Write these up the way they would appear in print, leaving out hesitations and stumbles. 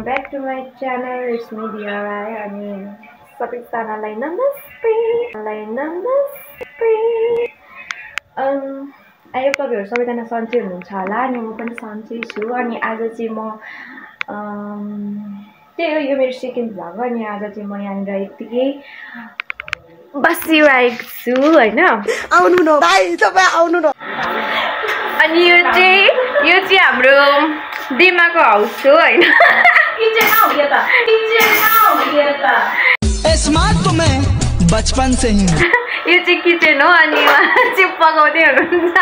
back to my channel. It's me DRI. अनि सबैजनालाई नमस्ते. आयो तपाईहरु सबैजना सन्चै हुनुहुन्छ होला अनि म पनि सन्चै छु. अनि आज चाहिँ म त्यही हो यो मेरो सेकेन्ड भ्लग अनि आज चाहिँ म यहाँनिर यतिकै बसिरहेको छु हैन. आउनु न भाइ तपाई आउनु न. अनि यो चाहिँ हाम्रो दिमाको हाउस हो हैन. किचन हो यो त. स्मार्ट तो मैं बचपन से ही हूं. यो चाहिँ किचन हो अनि उहाँ चाहिँ पकाउँदै हुनुहुन्छ.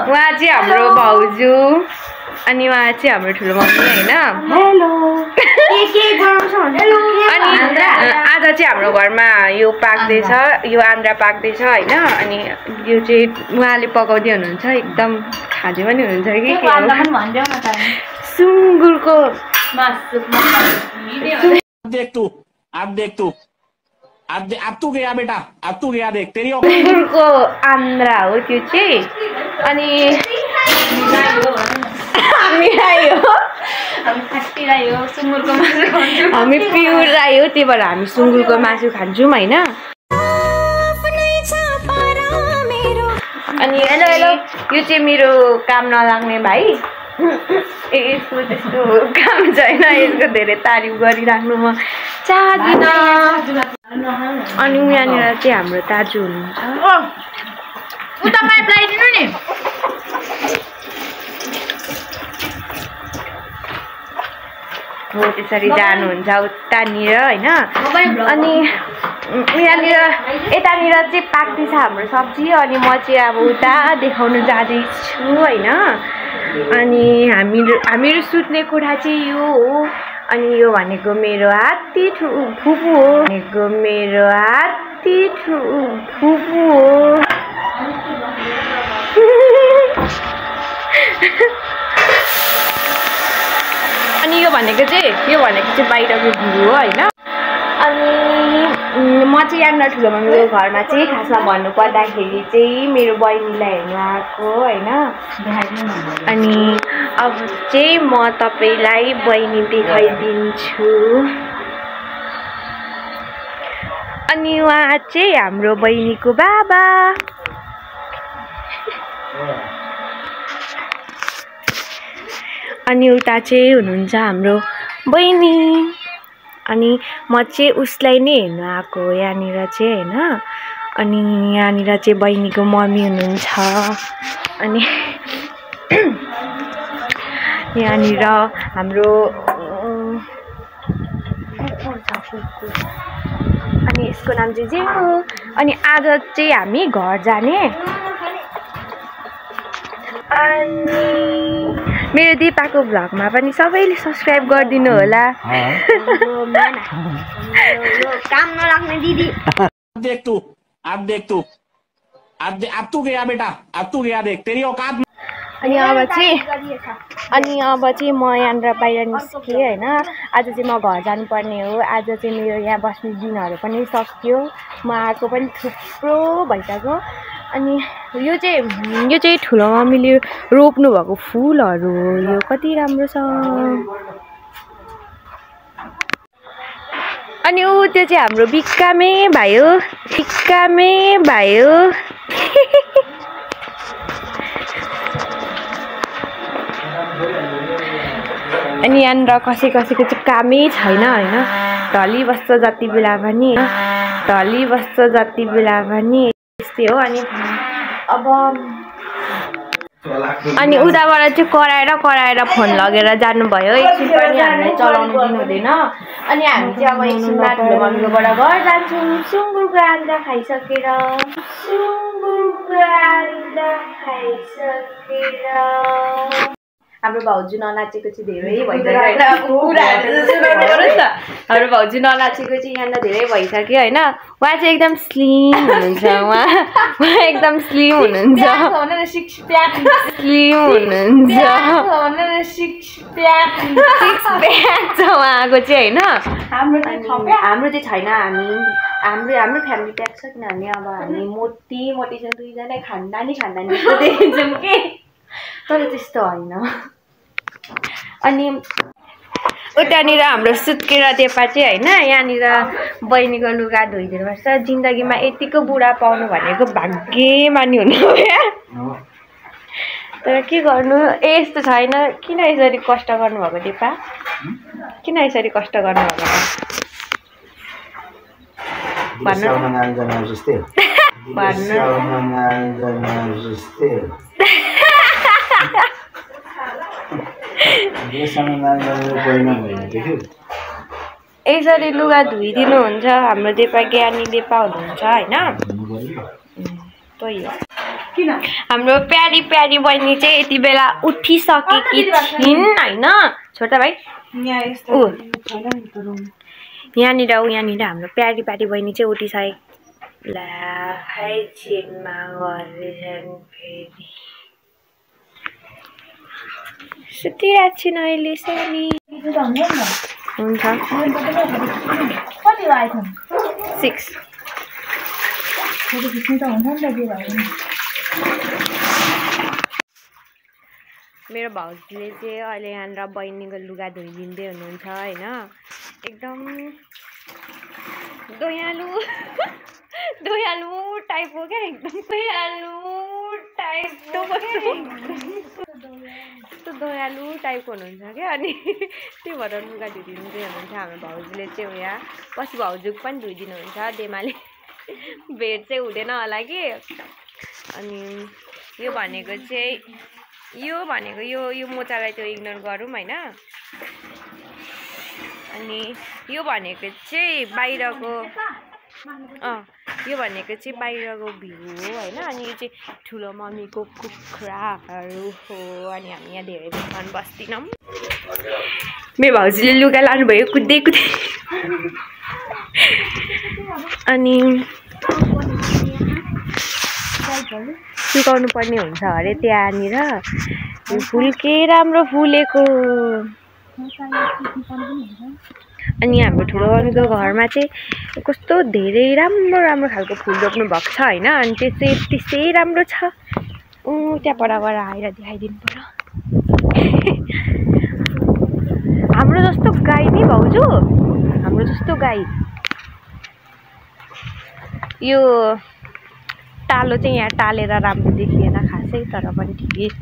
उहाँ चाहिँ हाम्रो भाउजू अनि उहाँ चाहिँ हाम्रो ठुलो मम्मी हैन. हेलो. अनि आज चाहिँ हाम्रो घरमा यो पाक्दैछ, यो आन्द्रा पाक्दैछ हैन. अनि यो चाहिँ उहाँले पकाउँदै हुनुहुन्छ. एकदम खाजे पनि हुनुहुन्छ कि सुँगुरको मासु. देख तू अब तू गया बेटा, अब तू गया देख तेरी सुँगुरको आन्द्रा हो त्यो चाहिँ. अनि हामी प्युर राई हो त्यही भएर हामी सुँगुरको मासु खान्छौँ हैन. अनि हेलो यो चाहिँ मेरो काम नलाग्ने भाइ. यसको त्यस्तो काम छैन, यसको धेरै तारिफ गरिराख्नु म चाहदिनँ. अनि यहाँनिर चाहिँ हाम्रो दाजु हुनुहुन्छ. उता पाइप लगाइदिनु नि. हो त्यसरी जानुहुन्छ उतानिर हैन. अनि यहाँनिर यतानिर चाहिँ पाक्दैछ हाम्रो सब्जी अनि म चाहिँ अब उता देखाउनु जाँदैछु हैन. अनि हामीहरू सुत्ने कोठा चाहिँ यो हो. अनि यो भनेको मेरो हात्ती फुपू हो. अनि यो भनेको चाहिँ बाहिरको भ्यू हो हैन. अनि म चाहिँ यहाँनिर ठुलो मम्मीको घरमा चाहिँ खासमा भन्नुपर्दाखेरि चाहिँ मेरो बहिनीलाई हेर्नु आएको हैन. अनि अब चाहिँ म तपाईलाई बहिनी देखाइदिन्छु. अनि उहाँ चाहिँ हाम्रो बहिनीको बाबा. अनि उता चाहिँ हुनुहुन्छ हाम्रो बहिनी. अनि म चाहिँ उसलाई नै हेर्नु आएको हो यहाँनिर चाहिँ हैन. अनि यहाँनिर चाहिँ बहिनीको मम्मी हुनुहुन्छ. अनि यहाँनिर हाम्रो अनि यसको नाम चाहिँ जे हो. अनि आज चाहिँ हामी घर जाने. अनि मेरो दिपाको भ्लगमा पनि सबैले सब्स्क्राइब गरिदिनु होला. काम नलाग्ने दिदी. देख तू अब तू गया बेटा, अब तू गया देख तेरी औकात. अनि अब चाहिँ म यहाँनिर बाहिर निस्केँ हैन. आज चाहिँ म घर जानुपर्ने हो. आज चाहिँ मेरो यहाँ बस्ने दिनहरू पनि सक्यो. म आएको पनि थुप्रो भइसक्यो. अनि यो चाहिँ ठुलो मम्मीले रोप्नु भएको फुलहरू हो. यो कति राम्रो छ. अनि त्यो चाहिँ हाम्रो बिक्कामे भयो. अनि यहाँनिर कसैको चाहिँ कामै छैन हैन. ढलिबस्छ जति बेला पनि यस्तै हो. अनि उताबाट चाहिँ कराएर फोन लगेर जानुभयो. एकछिन पनि हामीलाई चलाउनु दिनु हुँदैन. अनि हामी चाहिँ अब एकछिनमा ठुलो मम्मीकोबाट घर जान्छौँ सुँगुरको आन्द्रा खाइसकेर. हाम्रो भाउजू ननाचेको चाहिँ धेरै भइसक्यो हैन. हाम्रो भाउजू ननाचेको चाहिँ यहाँनिर धेरै भइसक्यो हैन. उहाँ चाहिँ एकदम स्लिम हुनुहुन्छ. उहाँ एकदम स्लिम हुनुहुन्छ. सिक्स प्याक छ उहाँको चाहिँ हैन. हाम्रो चाहिँ छैन. हाम्रो फ्यामिली प्याक छ किनभने अब हामी मोटीसँग दुईजना खानदानी जस्तो देखिन्छौँ कि तर त्यस्तो होइन। अनि उतानिर हाम्रो सुत्केर देपा चाहिँ होइन यहाँनिर बहिनीको लुगा धोइदिनु पर्छ। जिन्दगीमा यतिको बुढा पाउनु भनेको भाग्यमानी हुनु हो क्या। तर के गर्नु यस्तो छैन। किन यसरी कष्ट गर्नुभएको देपा? किन यसरी कष्ट गर्नुभएको? भन्नु यसरी लुगा धोइदिनुहुन्छ हाम्रो देपा ज्ञानी देपा हुनुहुन्छ होइन। त्यही हो। हाम्रो प्यारी प्यारी बहिनी चाहिँ यति बेला उठिसकेकी छिन् होइन छोटा भाइ। यहाँनिर हाम्रो प्यारी प्यारी बहिनी चाहिँ उठिसके ला है छिनमा गर्छन् फेरि सुतिरहेको छिन् अहिले सानी। हुन्छ 6 मेरो भाउजूले चाहिँ अहिले यहाँनिर बहिनीको लुगा धोइदिँदै हुनुहुन्छ होइन। एकदम दयालु टाइपको क्या। एकदम दयालु टाइपको यस्तो दयालु टाइपको हुनुहुन्छ क्या। अनि त्यही भएर लुगा धोइदिँदै हुनुहुन्छ हाम्रो भाउजूले चाहिँ। यहाँ पछि भाउजूको पनि धोइदिनुहुन्छ देमाले भेट चाहिँ हुँदैन होला कि। अनि यो भनेको यो मोचालाई चाहिँ इग्नोर गरौँ होइन। अनि यो भनेको चाहिँ बाहिरको बाहिरको भ्यू हो होइन। अनि यो चाहिँ ठुलो मम्मीको कुखुराहरू हो। अनि हामी यहाँ धेरै दिन बस्दैनौँ। मेरो भाउजूले लुगा लानुभयो कुद्दै अनि सिकाउनु पर्ने हुन्छ अरे त्यहाँनिर। फुल के राम्रो फुलेको। अनि हाम्रो ठुलो मम्मीको घरमा चाहिँ कस्तो धेरै राम्रो खालको फुल रोप्नु भएको छ होइन। अनि त्यो चाहिँ त्यसै राम्रो छ। त्यहाँबाट गएर आएर देखाइदिनु पर्यो। हाम्रो जस्तो गाई नि भाउजू, हाम्रो जस्तो गाई। यो टालो चाहिँ यहाँ टालेर राम्रो देखिएन खासै तर पनि ठिकै छ।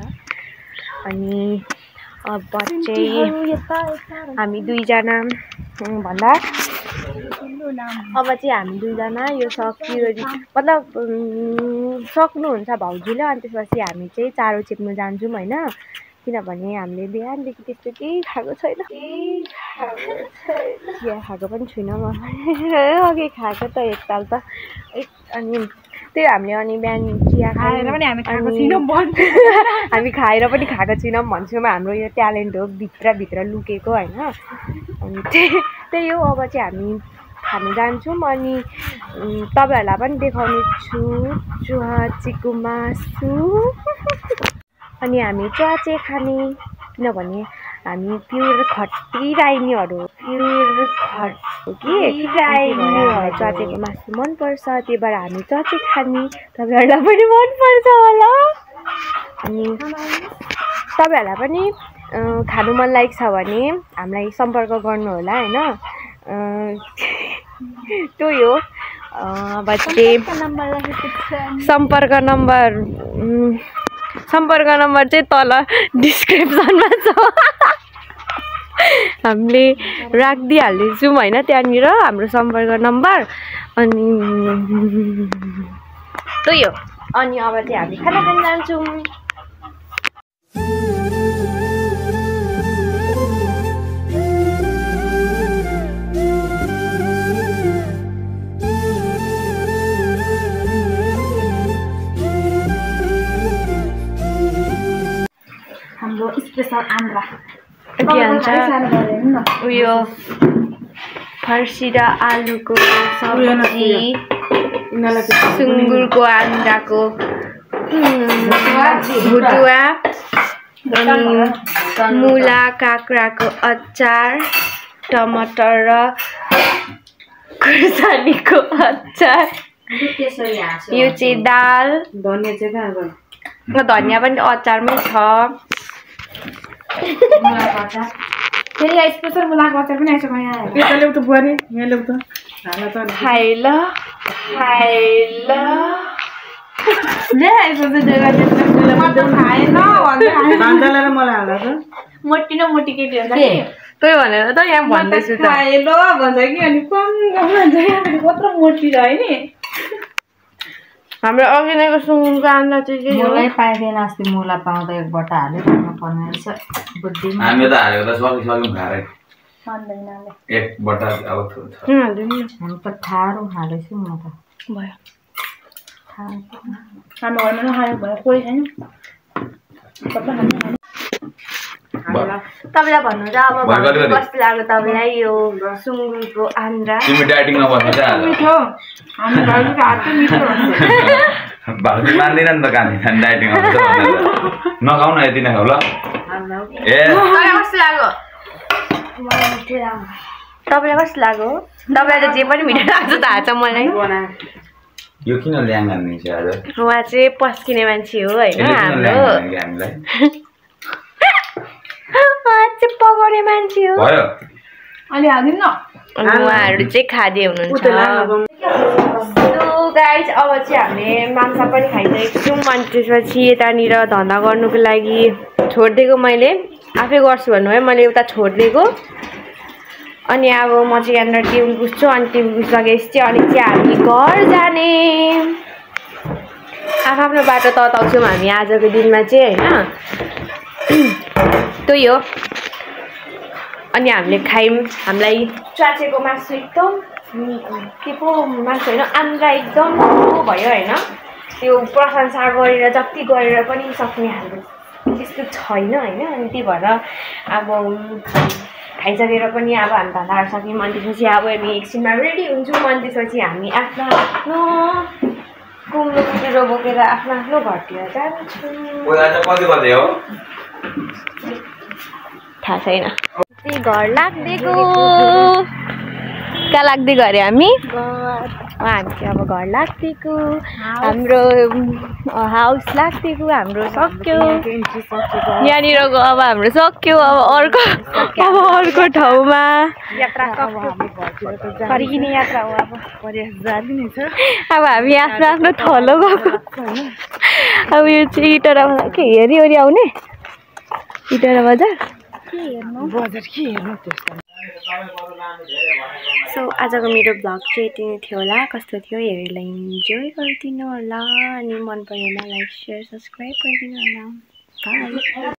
अनि अब चाहिँ हामी दुईजना भन्दा अब चाहिँ हामी दुईजना यो मतलब सक्नुहुन्छ भाउजूले। अनि त्यसपछि हामी चाहिँ चारो चेप्नु जान्छौँ होइन। किनभने हामीले बिहानदेखि त्यस्तो केही खाएको छैन। चिया खाएको पनि छुइनँ म। अघि खाएको त एकताल त। अनि त्यही हामीले अनि बिहान चिया खाएर पनि हामी खाएको छैनौँ। हामी खाएर पनि खाएको छैनौँ भन्छौँ। हाम्रो यो ट्यालेन्ट हो भित्र लुकेको होइन। अनि त्यही हो। अब चाहिँ हामी खानु जान्छौँ। अनि तपाईँहरूलाई पनि देखाउने छु च्वाचेको मासु। अनि हामी च्वाचे खाने किनभने हामी प्योर खट्टी राइनीहरू हो। च्वाचेको मासु मनपर्छ त्यही भएर हामी च्वाचे खाने। तपाईँहरूलाई पनि मनपर्छ होला। अनि तपाईँहरूलाई पनि खानु मन लागेको छ भने हामीलाई सम्पर्क गर्नु होला होइन। त्यही हो। अब चाहिँ सम्पर्क नम्बर चाहिँ तल डिस्क्रिप्सनमा छ। हामीले राखिदिइहाल्दैछौँ होइन त्यहाँनिर हाम्रो सम्पर्क नम्बर। अनि त्यही हो। अनि अब चाहिँ हामी खाना खान जान्छौँ। हाम्रो स्पेसल आन्द्रा के भन्छ उयो फर्सी र आलुको सब्जी, सुँगुरको आन्द्राको भुटुवा, मुला काँक्राको अचार, टमाटर र खुर्सानीको अचार यो चाहिँ दाल धनिया चाहिँ कहाँ गयो धनिया पनि अचारमै छ फेरि यहाँ स्पेसल मुलाको अचार पनि आइसक्यो यहाँ यता ल्याउ त बुहारी यहाँ ल्याउ त हाल त खाइल ले आइसक्यो जग्गा म त खाएन भन्दै र मलाई हाल त मोटी न मोटी केटी हुन्छ नि त्यही भनेर त यहाँ भन्दैछु त खाएलो भन्छ कि अनि कम भन्छ यहाँ कत्रो मोटी रह्यो नि हाम्रो अघि नैको सुँगुरको आन्द्रा चाहिँ के हो मलाई पाइदैन अस्ति मुला पाउँदा एक बटा हालेर पर्ने रहेछ बुद्धिमा हामी त हालेको त सकिसक्यौँ खाएरै खाँदैन एक बटा अब हाल्दैन हामी त ठाडो हालेछु म त भयो हाम्रो घरमा नखाएको भयो कोही छैन तपाईँलाई भन्नु त अब कस्तो लाग्यो तपाईँलाई यो सुँगुरको आन्द्रा तिमी डाइटिङमा बस्नु चाहिँ मिठो हामी घरको हात चाहिँ मिठो हुन्छ भाउजू मान्दैन नि त कानी खाने डाइटिङमा बस्छ भनेर नखाऊ न यति नै खाऊ ल ए तपाईँलाई कस्तो लाग्यो तपाईँलाई कस्तो लाग्यो तपाईँलाई त जे पनि मिठो लाग्छ त थाहा छ मलाई यो किन ल्याङ हान्ने छ आज उहाँ चाहिँ पस्किने मान्छे हो होइन यसले किन हाम्रो ल्याङ हान्ने हामीलाई उहाँ चाहिँ पकाउने मान्छे हो भयो अलि हालिदिनु न अनि उहाँहरू चाहिँ खाँदै हुनुहुन्छ गाइस अब चाहिँ हामीले माछा पनि खाइसकेको छौँ अनि त्यसपछि यतानिर धन्दा गर्नुको लागि छोडिदिएको मैले आफै गर्छु भन्नु है मैले उता छोडिदिएको अनि अब म चाहिँ यहाँनिर टेबल पुस्छु अनि टेबल पुसिसकेपछि चाहिँ अनि चाहिँ हामी घर जाने आफ्नो बाटो तताउँछौँ हामी आजको दिनमा चाहिँ होइन त्यही हो अनि हामीले खायौँ हामीलाई चाचेको मासु एकदम के पो मासु होइन आन्द्रा एकदम भयो होइन त्यो प्रशंसा गरेर जति गरेर पनि सक्ने हाम्रो त्यस्तो छैन होइन अनि त्यही भएर अब खाइसकेर पनि अब हामी धन्दाहरू सक्यौँ अनि त्यसपछि अब हामी एकछिनमा रेडी हुन्छौँ अनि त्यसपछि हामी आफ्नो आफ्नो कुम्रो कुटेर बोकेर आफ्नो आफ्नो घरतिर जान्छौँ थाहा छैन घर लाग्दैको कहाँ लाग्दै गऱ्यो हामी चाहिँ अब घर लाग्दैको हाम्रो हाउस लाग्दैको हाम्रो सक्यो यहाँनिरको अब हाम्रो सक्यो अब अर्को ठाउँमा फर्किने यात्रा हो अब हामी आफ्नो आफ्नो थलो गएको अब यो चाहिँ इटरा के हेरी आउने इटरा बजार सो आजको मेरो भ्लग चाहिँ यति नै थियो होला कस्तो थियो हेरेरलाई इन्जोय गरिदिनु होला अनि मन परेमा लाइक सेयर सब्सक्राइब गरिदिनु होला बाई